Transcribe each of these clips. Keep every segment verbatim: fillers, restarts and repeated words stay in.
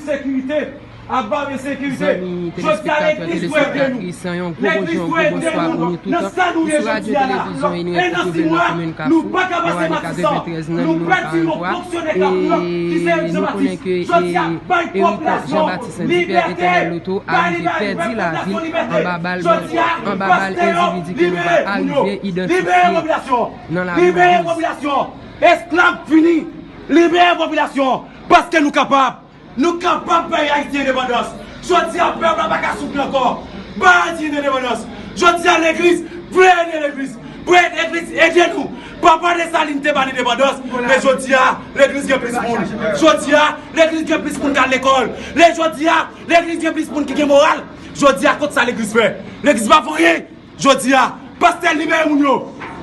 Sekirite, ap ba ensekirite. Jodi a, legliz dwe ede nou. Legliz dwe ede nou nan sa nou ye jodi a la. E nan sis mwa, nou pa ka pase Matisan. Nou pèdi yon fonksyonè k ap pran, ki se Jean Baptiste. Jodi a, bay popilasyon libète, bay libète, bay popilasyon libète. Jodi a, pastè yo, libere moun yo. Libere popilasyon. Libere popilasyon. Esklav fini. Libere popilasyon. Paske nou kapab. Nou kapab bay Ayiti endepandans. Jodi a, pèp la pa ka soufri ankò. Bay Ayiti endepandans. Jodi a, legliz vle ede legliz. Vle ede legliz ede nou. Papa Desalin te ba n endepandans. Men jodi a, legliz gen plis moun. Jodi a, legliz gen plis moun k al lekòl. Le jodi a, legliz gen plis moun ki gen moral. Jodi a, kot sa legliz fè? Legliz pa fè anyen. Jodi a, pastè libere moun yo,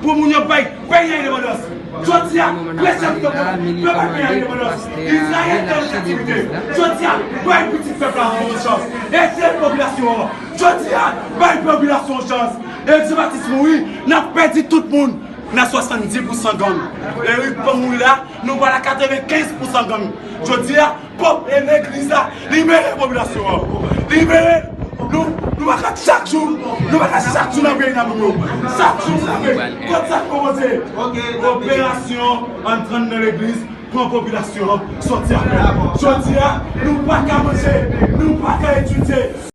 pou moun yo bay peyi a endepandans. Jodi a, presyon ki te pran, yo bay peyi a endepandans. Izrayèl te an kaptivite. Jodi a, bay pitit pèp la yon chans. Ede popilasyon an. Jodi a, bay popilasyon yon chans. Jean Baptiste mouri, n ap pèdi tout moun. Nan swasanndis pousan gang. Eric Pong mouri la, nou pral a katrevenkenz pousan gang. Jodi a, pòp e legliz la, libere popilasyon an. Libere, nou, nou pa ka chak jou, nou pa ka chak jou nan peyi nan nou yo. Chak jou nou nan peyi. Kot sa k kòmanse? Operasyon antre nan legliz, pran popilasyon an, sòti avè l. Jodi a, nou pa ka manje, nou pa ka etidye.